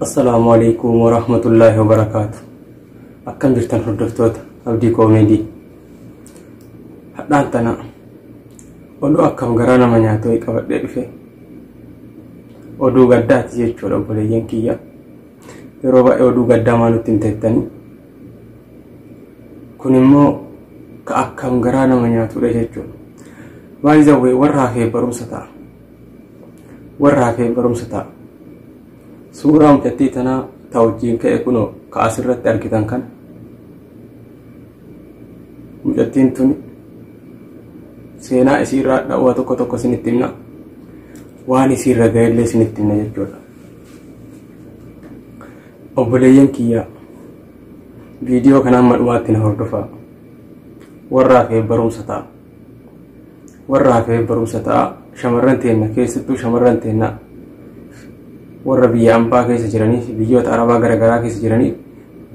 Assalaamu alaikum warahmatullaahi wabarakaatu. Akkam jirtan hordoftoota Abdii Koomeedii. Hadhaan tana oduu akkam garaa nama nyaatu wayii qabadhee dhufe. Oduu gaddaati jechuudha obboleeyyan kiyya. Yeroo baay'ee oduu gaddaa maa nutti hin teettanii. Kun immoo ka akkam garaa nama nyaatudha jechuudha. Baay'ee warra hafee barumsa ta'a. Warra hafee barumsa ta'a. Suuraa mucattii tanaa ta wajjin ka'e kunoo ka asirratti argitan kana. Mucattiin tun seenaa isiirraa dhawaa tokko tokko isinitti himna. Waan isiirra ga'ellee isinitti himna jechuudha. Obboleeyyan kiyyaa viidiyoo kana amma dhumaatti na hordofaa. Warra hafee barumsa ta'a. Warra hafee barumsa ta'a. Shamarran teenna keessattuu shamarran teenna warra biyya ambaa keessa jiranii fi biyyoota arabaa garaagaraa keessa jiranii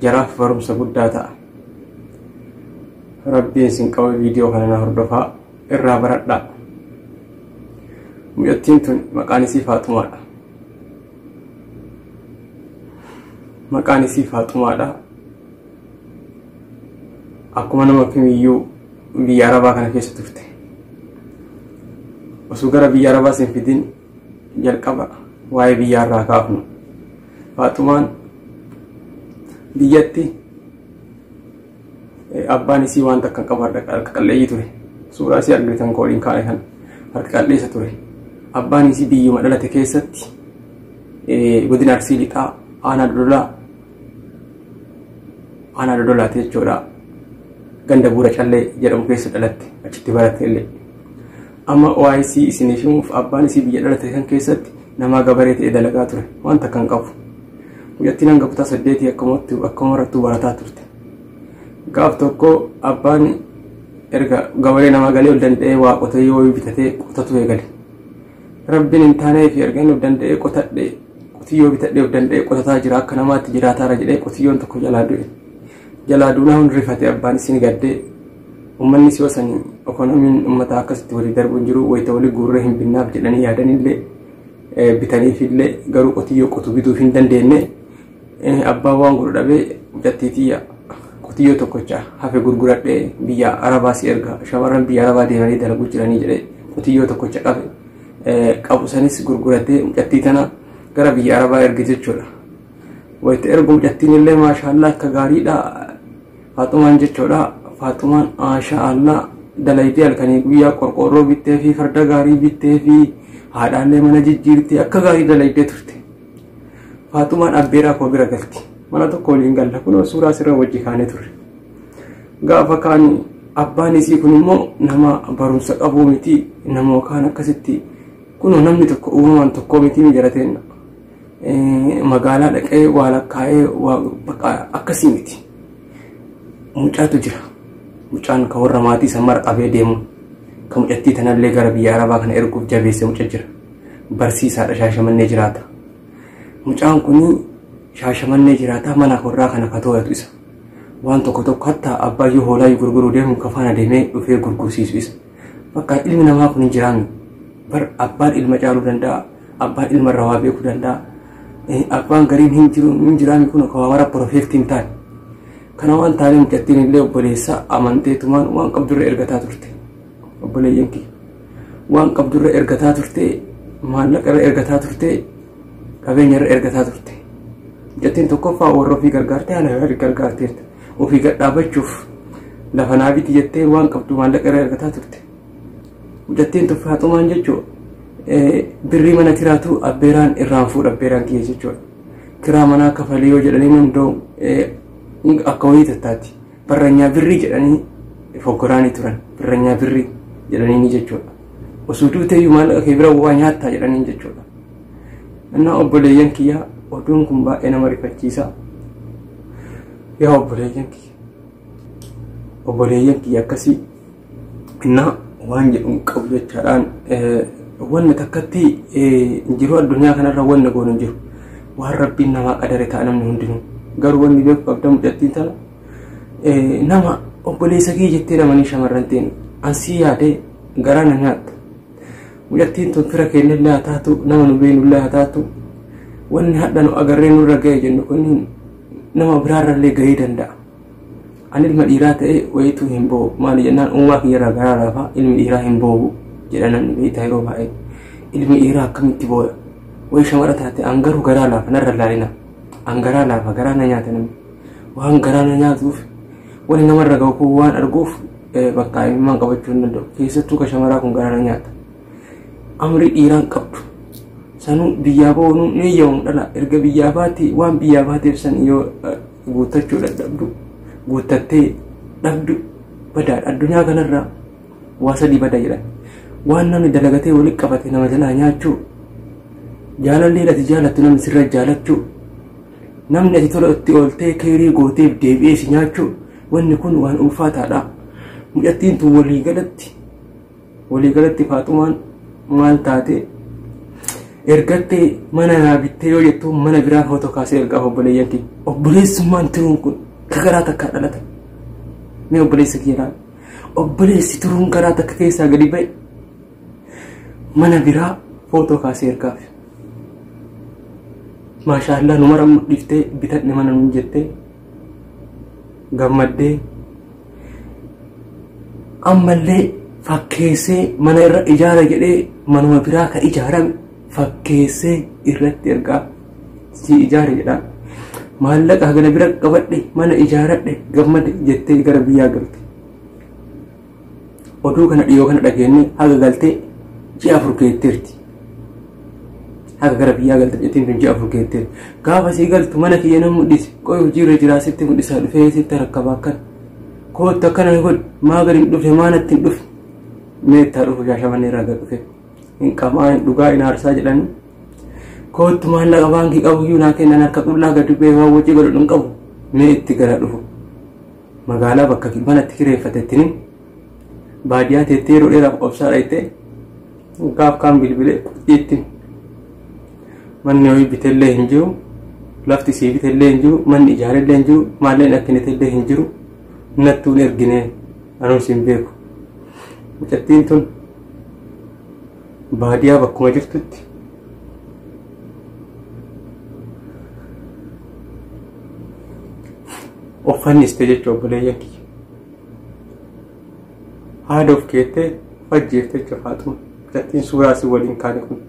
jaraaf barumsa guddaa ta'a. Rabbiin isin qaba viidiyoo kana na hordofaa irraa baradhaa. Mucattiin tun maqaan isii Faaxumaadha. Maqaan isii Faaxumaadha. Akkuma nama kamiyyuu biyya arabaa kana keessa turte. Osoo gara biyya arabaa sin fidin jalqaba waa'ee biyyaa irraa kaafnu. Faaxumaan biyyatti abbaan isii waan takka qabu harka qalleeyyii ture. Suuraa isii argitan kooliin kaa'e kan harka qalleessa ture. Abbaan isii biyyuma dhalate keessatti godina Arsii Lixaa aanaa Dodolaa aanaa Dodolaati jechuudha. Ganda Buura Callee jedhamu keessa dhalatte achitti baratte illee. Amma waa'ee isii isiniif himuuf abbaan isii biyya dhalate kan keessatti namaa gabaree ta'e dalagaa ture waan takka hin qabu. Mucattiin hanga kutaa saddeetii akkuma barattuu barataa turte. Gaaf tokko abbaan erga gabaree namaa galee ol danda'ee waa qotayyoo bitatee qotatu eegale. Rabbiin hin taaneef erga inni of danda'ee qotadhe qotiyyoo bitadhee of danda'ee qotataa jira akka namaatti jiraataara jedhee qotiyyoon tokko jalaa du'e. Jalaa duunaa hundi rifate abbaan isin gaddee uummanni si osanii ekonomiin uummataa akkasitti walii darbu hin jiru wayita walii guurree hin binnaaf jedhanii yaadanillee bitaniifillee garuu qotiyyoo qotu bituuf hin dandeenye abbaan waan godhu dhabee mucattiitiyya qotiyyoo tokkocha hafe gurguradhee biyya arabaa si erga shamarran biyya arabaa deemanii dalaguu jiranii jedhee qotiyyoo tokkocha qabe qabu sanis gurguratee mucattii tana gara biyya arabaa erge jechuudha. Wayita ergu mucattiin illee maashaallaa akka gaariidha Faaxumaan jechuudha. Faaxumaan maashaallaa dalaydee halkanii guyyaa qorqoorroo bittee fi farda gaarii bittee fi haadhaallee mana jijjiirtee akka gaarii dalaydee turte. Faaxumaan abbeeraa koo bira galti. Mana tokko waliin galla kunoo suuraa asirra wajji kaanee turre. Gaafa kaan abbaan isii kun immoo nama barumsa qabuu miti nama kaan akkasitti kunoo namni tokko uumamaan tokkoo miti mijarateen magaalaa dhaqee waa lakkaa'ee waa bakka akkasii miti. Mucaatu jira. Mucaan ka warra maatii isa mara qabee deemu ka mucattii tanallee gara biyya arabaa kana erguuf jabeesse muca jira. Barsiisaadha Shaashamannee jiraata. Mucaan kun Shaashamannee jiraata mana warraa kana ka to'atu isa. Waan tokko tokko hatta abbaayyuu hoolaayyuu gurguruu deemu ka faana deemee dhufee gurgursiisu isa. Bakka ilmi namaa kun hin jiraami. Bar abbaan ilma caaluu danda'a. Abbaan ilma irraa waa beekuu danda'a. Abbaan gariin hin jiru hin jiraami kun ka waa mara perfect hin taane. Kana waan taanee mucattiin illee obboleessa amanteetumaan waan qabdurra ergataa turte. Obboleeyyan kiyya. Waan qabdurra ergataa turte, maallaqa irra ergataa turte, qabeenya irra ergataa turte. Mucattiin tokkoffaa warra ofii gargaartee haala gaarii gargaarteerta. Ofii gad dhaabachuuf lafa naa biti jettee waan qabdu maallaqa irra ergataa turte. Mucattiin tun Faaxumaan jechuun birrii mana kiraatu abbeeraan irraan fuudha abbeeraan kiyya jechuudha. Kiraa manaa kafalii yoo jedhanii hundoo akka wayii tattaati. Barranyaa birrii jedhanii foggoraanii turan. Barranyaa birrii jedhanii ni jechuudha. Osoo duuteeyyuu maallaqa kee bira waa nyaattaa jedhanii jechuudha. Innaa obboleeyyan kiyyaa oduun kun baay'ee nama rifachiisa. Yaa obboleeyyan kiyya. Obboleeyyan kiyya akkasii innaa waan jedhu hin qabu jechaadhaan wanni takkatti jiru addunyaa kanarra wanni goonu hin jiru. Waan rabbiin namaa qadare ta'a namni hundinuu. Garuu wanni beeku qabda mucattiin tana nama obboleessa kee jettee namanii shamarran teen ansii yaadee garaa na nyaatta. Mucattiin tun fira keenyallee haa taatu nama nu beenullee haa taatu Wanni hadha nu agarree nurra ga'e jennu kun nama biraarrallee gahee danda'a. Ani ilma dhiiraa ta'e wayituu hin boo'u. Maali jennaan uumaa kiyyarraa garaa laafaa ilmi dhiiraa hin boo'u jedha namni beektaa yeroo baay'ee. Ilmi dhiiraa akkamitti boo'a? Wayi shamara taate an garuu garaa laafa narra laalina. An garaa laafa garaa na nyaata namni. Waan garaa na nyaatuuf wani namarra ga'u kun waan arguuf bakka imimmaan qabachuu hin danda'u. Keessattuu ka shamaraa kun garaa na nyaata. Amri dhiiraan qabdu. Sanuu biyyaa ba'uun ni eeyyamu dhala. Erga biyyaa baate waan biyyaa baateef san yoo guuttachuu dadhabdu guuttattee dhabdu badaadha. Addunyaa kanarraa waa sadii bada jedhan. Waan namni dalagatee walitti qabate nama jalaa nyaachuu, jaalallee ati jaalattu namni sirra jaalachuu, namni ati tola itti ooltee keerii gooteef deebi'ee si nyaachuu, wanni kun waan ulfaataadha. Mucattiin tun waliigalatti Faaxumaan maal taate ergattee mana naa bittee yoo jettu mana biraa footoo kaasee ergaa obboleeyyan kee. Obboleessummaan turuun kun ka garaa takkaa dhalata. Mee obboleessa kiyya laala. Obboleessi turuun garaa takka keessaa gadi ba'e mana biraa footoo kaasee ergaaf. Maashaallah nu mara dhiftee bitadhe mana nuun jettee gammaddee ammallee fakkeessee mana irra ijaara jedhee manuma biraa ka ijaarame fakkeessee irratti ergaa si ijaare jedhaa. Maallaqa hagana bira qabadhe mana ijaaradhe gammade jettee gara biyyaa galte. Oduu kana dhiyoo kana dhageenye haga galtee ji'a 4 geetteerti. Haga gara biyyaa galte jettiin tun ji'a 4 geetteerti. Gaafa sii galtu mana kiyya nan mul'ise qoy hojiirra jiraa sitti mul'isaa dhufee sitti rakkaba akkana. Kootu akkana godhi maa gadi hin dhufne maa natti hin dhufne. Meettaa dhufu Shaashamannee irraa gad dhufe. Hin qamaa hin dhugaa hin aarsaa jedhanii. Kootu maallaqa baankii qabu iyyuu naa kennan harka qullaa gadi bu'ee waan wajji godhu hin qabu. Mee itti gara dhufu. Magaalaa bakka manatti kireeffatettini baadiyyaa teettee yeroo dheeraaf obsaa dhayitee gaaf kaan bilbilee itti manni ho'i bitellee hin jiru lafti sii bitellee hin jiru manni ijaarellee hin jiru maalleen akkinitellee hin jiru nattuun ergine anuus hin beeku. Mucattiin tun baadiyyaa bakkuma jirtutti of fanniste jechuudha obboleeyyan kiyya. Haada of keettee fajjeefte jechuudha Faaxuma. Mucattiin suuraa si waliin kaane kun.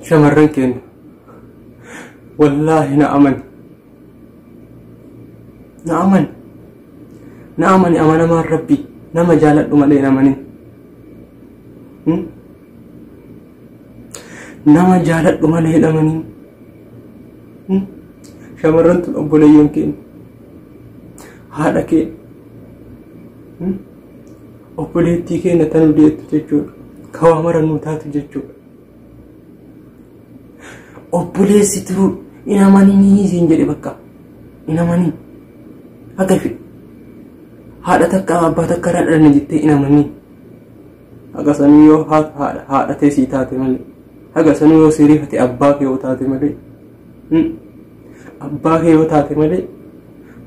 Shamarran keenya wallaahi na amani. Na amani. Na amani amanamaan rabbi nama jaaladhu malee hin amanin. Nama jaaladhu malee hin amanin. Shamarran tun obboleeyyan keenya haadha keenya obboleettii keenya tan deettu jechuudha. Kawaa mara nuu taatu jechuudha. Obboleessi turuu hin amaninii siin jedhe bakka hin amanin. Haga fedhe haadha takka abbaa takka irraa dhalanne jettee hin amanin. Haga sanuu yoo haadha ta'e sii taate malee. Haga sanuu yoo sii rifate abbaa kee yoo taate malee. Abbaa kee yoo taate malee.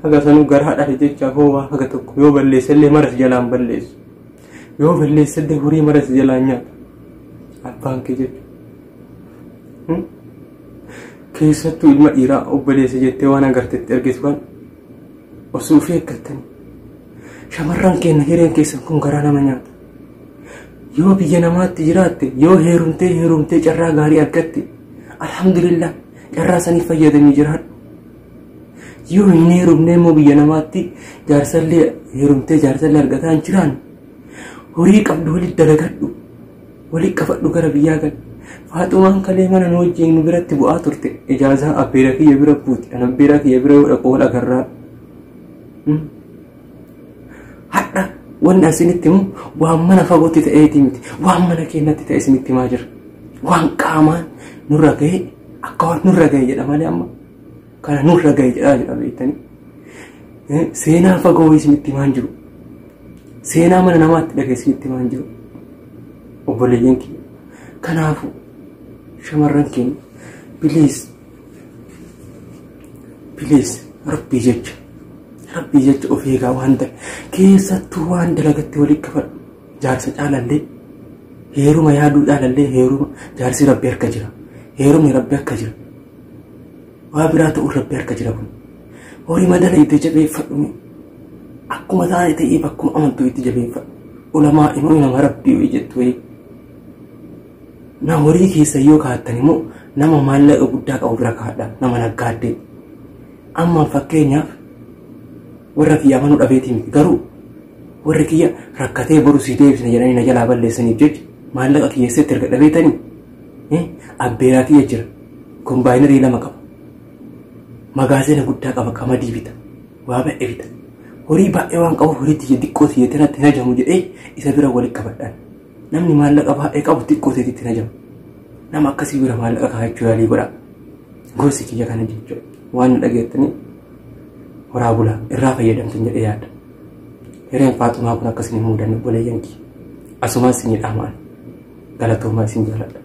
Haga sanuu garaa dhale jecha hoo waa haga tokko yoo balleessellee maras jalaan balleessu. Yoo balleessellee horii maras jalaan nyaata. Abbaan kee jechuudha. Keessattuu ilma dhiiraa obboleessa jettee waan agartetti argitu kan osoo ofii eeggattanii. Shamarran keenya hireen keessan kun garaa nama nyaata. Yoo biyya namaatti jiraatte yoo heerumtee carraa gaarii argatte alhamdulillah carraa saniif fayyadamii jiraadhu. Yoo hin heerumne immoo biyya namaatti jaarsallee heerumtee jaarsallee argataa hin jiraan horii qabdu walitti dalagadhu walitti qabadhu gara biyyaa gali. Faaxumaan kalee mana nu wajjin nu biratti bu'aa turte ijaazaa abbeera kiyya bira buuti an abbeera kiyya bira yoo dhaqu wal agarraa. Hadha wanni asinitti himu waan mana fagootti ta'eeti miti waan mana keenyatti ta'e isinitti himaa jira. Waan qaamaan nurra ga'e akka waan nurra ga'e jedha malee amma kana nurra ga'e jedhaa jedha beektanii. Seenaa fagoo isinitti himaa hin jiru. Seenaa mana namaatti dhagee isinitti himaa hin jiru. Obboleeyyan kiyya. Kanaafuu Shamarran keenya, please please, rabbii jecha, rabbii jecha of eegaa. Waan ta'e keessattuu waan dalagatti walitti qabadhu. Jaarsa caalallee, heeruma yaaduu caalallee, heeruma jaarsi rabbi harka jira, heerumni rabbi harka jira, waa biraa ta'uun rabbi harka jira. Kun horii madala itti jabeeffadhu, akkuma taa'e ta'eef, akkuma amantuu itti jabeeffadhu. Ulamaa immoo nama rabbii wayii jettu wayii na horii keessa yoo kaa'attan immoo nama maallaqa guddaa qabu bira kaa'adha, nama naggaaddee. Amma fakkeenyaaf warra kiyya amanuu dhabeetii miti, garuu warri kiyya rakkatee boru sii deebisna jedhanii na jalaa balleessaniif jecha maallaqa kiyyeessatti erga dhabeetanii, abbeeraa kiyya jira, kombaayinarii 2 qaba, magaazina guddaa qaba, qamadii bita, waa baay'ee bita, horii baay'ee waan qabuuf horii tiyya xiqqoo tiyya tanatti hin hajamu jedhee isa bira walitti qabadhaan. Namni maallaqa baay'ee qabu xiqqoo ta'etti hin hajamu. Nama akkasii bira maallaqa kaa'achuu yaalii godha. Gorsi kiyya kana jechuudha. Waan nu dhageettanii horaa bulaa, irraa fayyadamtan jedhee yaada. Hireen Faaxumaa kun akkasii hin mudanne, obboleeyyan kiyya. Asumaan isin dhaamaan. Galatoomaa, isin jaaladha.